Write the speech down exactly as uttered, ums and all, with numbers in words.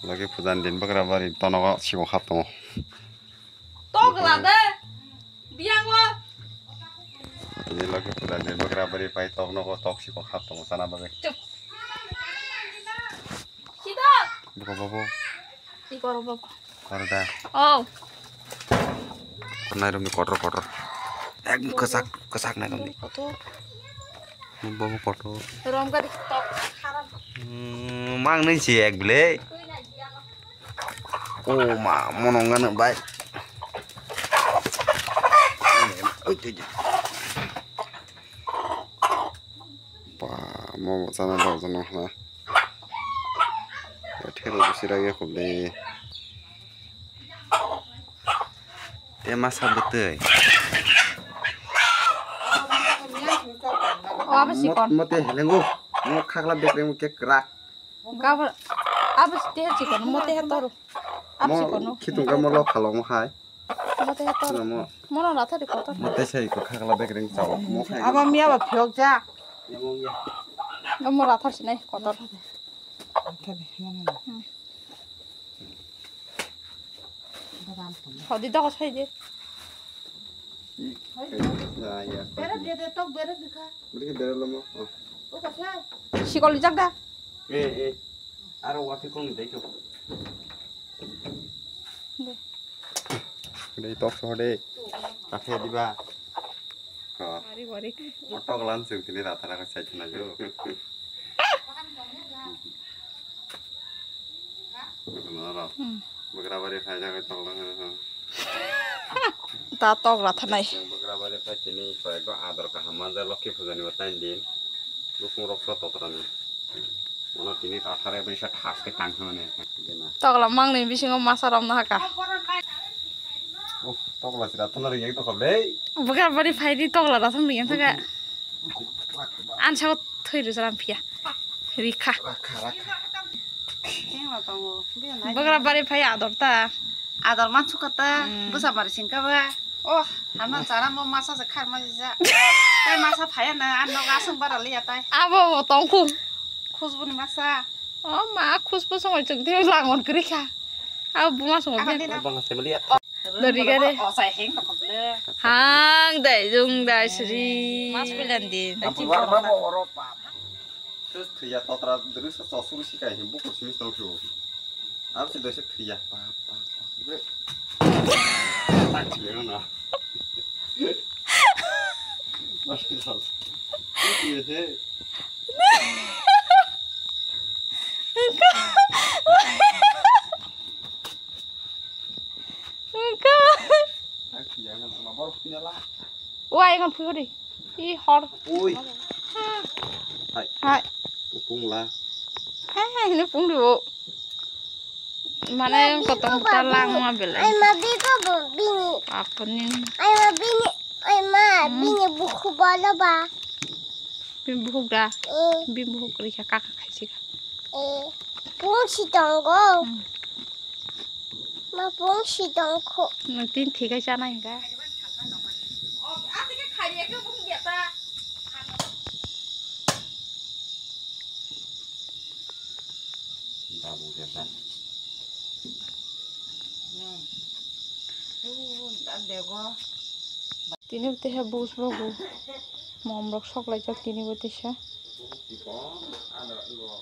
Loki puja ni din bagra bari tonogo sikok hap tongo. Tok la de. Biang lo. Ini loki puja ni din bagra bari pai tok nogo tok sikok hap tongo sana bagwi. Chup. Sida. Boko bobo. Iko ro bobo. Koro da. Oh. Nai romni kotor kotor. Ek kwchak kwchak nai romni. Kotor. Bobo kotor. Rom gari tok kharam. Hmm, mang nai si ek bile. Tui nai biang lo. O ma, mono ngano bai. Oi, tui, tui. Ba, mo chana dok jana ha. Thero bisi rage khobde. Te masa bwtwi. O, abo sikon. Mot-, mote helengo. Mo khakla bekreng ke krak. Gabra, abo te chikon, mote he toru. Abo chikon. Mo khitung ka mo lo khalong hai. Mote he toru. Mo. Mono rathari kotor. Mote sai ko khakla bekreng chao. Mo khai. Abo miya ba phiyok ja. Mo rathar sinai kotor. Rathari, mo mo. Hmm. Hodi dogo sai de. Ya, ya. Bera dia de tok bera dikha. Beri bera lomo. Oh. O kasa. Sikol lijak da. Eh, eh. Aro wakil kong dai ko. Dai tok so de. Kafe diba. Ko. Bari bari. Motok lan sing tini rata rata sai tuna jo. Noro. Hmm. Bagra bari phai jaga tokla. Ta tokla thanai. Bagra bari phai tini ko ekdom ador kaham manja lokhi puja ni batai din. Bukung rok so totrani. Ono tini kathare bai sa thas ke tang thani. Tokla mangni bisingo masa rom na haka. Oh, tokla sira thana ri ek tokla dei. Bagra bari phai di tokla da thang ri ek thaka. An sao thwi rwjak phiya. Rikha. Rakha, rakha. Bagra bari phai ador ta. Ador man sukha ta. Hmm. Bwsa mari singkha ba. Oh, hamna chara mo masa se khar ma ja. Tai masa phaya na an no ga sung bara liya tai. Abo bo tongkhu. Khusbu ni masa. O ma khusbu song chuk de langon krikha. Abo buma song. Bang se liya. Dori gare. Hang dai dung dai sri. Mas pelan din. Terus thwiya totra dri sa sosuru sikai him bukur simi tong su. Ab si doise thwiya. Pa pa pa. Tak thwiya na. Mas pelan. Thwiya he. Wai ngan phui hori. I hor. Ui. Hai. Hai. Pung la. Hai, ini pung dulu. Mana yang kotong kota lang ma bela. Ai ma bi ko bo bini. Apa nih? Ai ma bini. Ai ma bini buku bola ba. Bin buhuk da. Eh. Bin buhuk rikha kaka khaisi ka. Eh. Pung si tongo. Hmm. Ma pung si tongkho. Nung tin thikai chana hinga. Babu kesa. Hmm. Uh, dan dego. Tini bo teha bus bogo. Mom rok sok lai jak tini bo teisa. Bus si kong, ada dua.